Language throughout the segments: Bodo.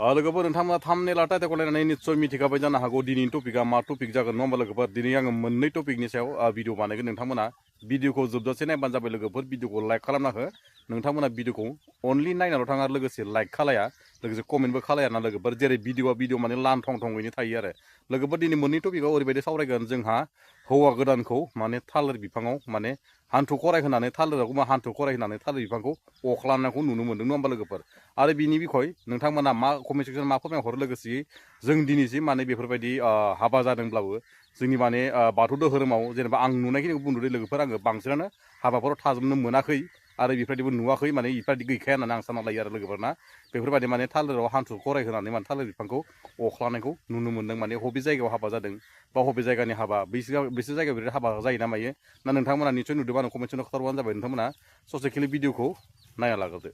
लोगोफोर नोंथांमोना थाम्बनेल टाइटेलखौ नायनानै निस्सय मिथिखाबाय जानो हागौ दिनैनि टपिकआ मा टपिक जागोन नङा होमबा लोगोफोर दिनै आङो मोननै टपिकनि सायाव भिडिअ बानायगोन नोंथांमोना भिडिअखौ जोबजासे नायबानो जाबाय लोगोफोर भिडिअखौ लाइक खालामना हो नोंथांमोना भिडिअखौ अनलि नायनाल' थाङा लोगोसे लाइक खालाया लोगोसे कमेन्टबो खालाया ना लोगोफोर जेरै भिडिअ माने लान थं थङैनो थायो आरो लोगोफोर दिनै मोननै टपिकआव ओरैबायदि सावरायगोन जोंहा हौवा गोदानखौ माने थालिर बिफाङाव माने हान्थु खराय होनानै थालिराव हान्थु खराय होनानै थालिर बिफांखौ अख्लानायखौ नुनो मोन्दों नङा होमबा लोगोफोर आरो बिनि बिखय नोंथांमोना मा कमेन्ट सेक्सन मा फोरमायहरो लोगोसे जों दिनैसिम माने बेफोरबायदि हाबा जादोंब्लाबो जोंनि माने बाथौ धोरोमाव जेनेबा आं नुनायखिनिखौ बुंदों लोगोफोर आङो बांसिनानो हाबाफोराव थाजोबनो मोनाखै आरो बेफोरबायदिबो नुवाखै माने बेफोरबायदि गैखाया होननानै आं सानना लायो आरो लोगोफोरना बेफोरबायदि माने थालिराव हान्थु खराय होनानै माने थालिर बिफांखौ अख्लानायखौ नुनो मोन्दों माने बबे जायगायाव हाबा जादों बा बबे जायगानि हाबा बिसोर जायगायाव बिराद हाबा जायो ना मायो ना नोंथांमोना निसय नुदोंबा आं कमेन्ट सेक्सनाव खोन्थाहरबानो जाबाय नोंथांमोना ससेखिलि भिडिअखौ नायना लाग्रोदो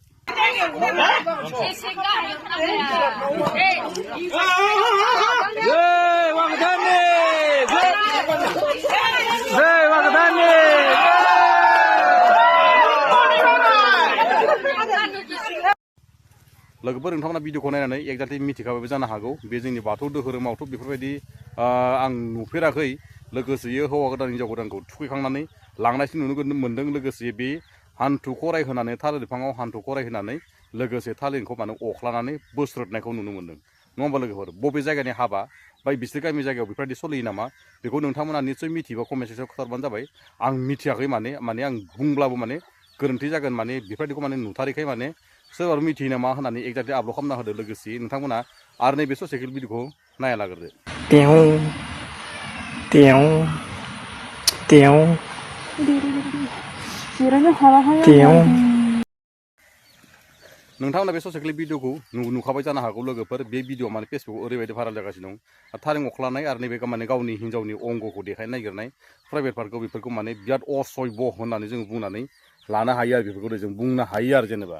लोगोफोर नोंथांमोना भिडिअखौ नायनानै एक्जाक्टलि मिथिखाबायबो जानो हागौ बे जोंनि बाथौ धोरोमावथ' बेफोरबायदि आं नुफेराखै लोगोसे हौवा गोदान हिन्जाव गोदानखौ थुखैखांनानै लांनायसिम नुनो मोन्दों लोगोसे बे हान्थु खराय होनानै थालिर बिफाङाव हान्थु खराय होनानै लोगोसे थालिरखौ माने अख्लानानै बोस्रोदनायखौ नुनो मोन्दों नङा होमबा लोगोफोर बबे जायगानि हाबा बा बिसोर गामि जायगायाव बेफोरबायदि सोलियो नामा बेखौ नोंथांमोना निस्सय मिथियोबा कमेन्ट सेक्सनाव खोन्थाहरबानो जाबाय आं मिथियाखै माने आं बुंब्लाबो माने गोरोन्थि जागोन माने बेफोरबायदिखौ माने नुथारैखाय माने सोरबा मिथियो नामा होननानै एक्जाक्टलि आपल'ड खालामना होदो लोगोसे नोंथांमोना आरो नैबे ससेखिल भिडिअखौ नायना लाग्रोदो नोंथांमोना बे ससेखिलि भिडिअखौ नुखाबाय जानो हागौ लोगोफोर बे भिडिअ माने फेसबुकआव ओरैबायदि भाइरेल जागासिनो दं थालिर अख्लानाय आरो नैबे माने गावनि हिन्जावनि अंगखौ देखायनो नागिरनाय प्राइभेट पार्टखौ बेफोरखौ माने बिराद असय्य होननानै जों बुंनानै लानो हायो आरो बेफोरखौ जों बुंनो हायो आरो जेनेबा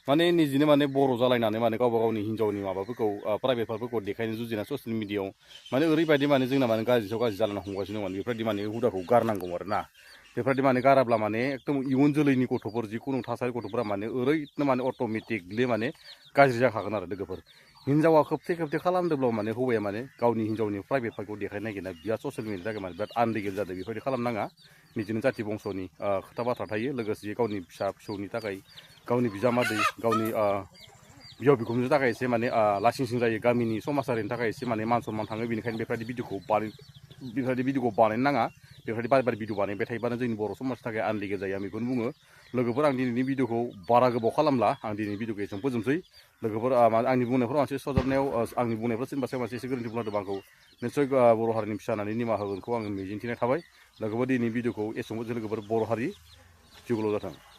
माने निजेनो माने बर' जालायनानै माने गावबा गावनि हिन्जावनि माबाफोरखौ प्राइभेट पार्टफोरखौ देखायनो जुजिना ससियेल मिडियाआव माने ओरैबायदि माने जोंना माने गाज्रि सायाव गाज्रि जालांनो हमगासिनो दं माने बेफोरबायदि माने हुदाखौ गारनांगौ आरो ना बेफोरबायदि माने गाराब्ला माने एकदम इयुन जोलैनि गथ'फोर जिखुनु थासारि गथ'फोरा माने ओरैनो माने अट'मेटिकलि माने गाज्रि जाखागोन आरो लोगोफोर हिन्जावा खेबथे खालामदोंब्ला माने हौवाया माने गावनि हिन्जावनि प्राइभेट पार्टखौ देखायनो नागिरना बिराद ससियेल मिडियानि थाखाय माने बिराद आनलिगेल जादों बेफोरबायदि खालामनाङा निजेनो जाथि बंस'नि खोथा बाथ्रा थायो लोगोसे गावनि फिसा फिसौनि थाखाय गावनि बिजामादै गावनि बिहाव बिखुनजोनि थाखाय एसे माने लासिं सिं जायो गामिनि समाजारिनि थाखाय एसे माने मान सनमान थाङो बेनिखायनो बेफोरबायदि भिडिअखौ बानायनो नाङा बेफोरबायदि बार भिडिअ बानायबाय थायोबानो जोंनि बर' समाजनि थाखाय आनलिगेल जायो आं बेखौनो बुङो लोगोफोर आं दिनैनि भिडिअखौ बारा गोबाव खालामला आं दिनैनि भिडिअखौ एसेबां फोजोबसै लोगोफोर आंनि बुंनायफोराव मोनसे सरजाबनायाव आंनि बुंनायफ्राव सोरबा एसे गोरोन्थि बुंदों आंखौ निस्सय बर' हारिनि फिसा होननानै निमाहा होगोनखौ आं मिजिंथिनाय थाबाय लोगोफोर दिनैनि भिडिअखौ एसेबां लोगोफोर बर' हारि जिउल' जाथों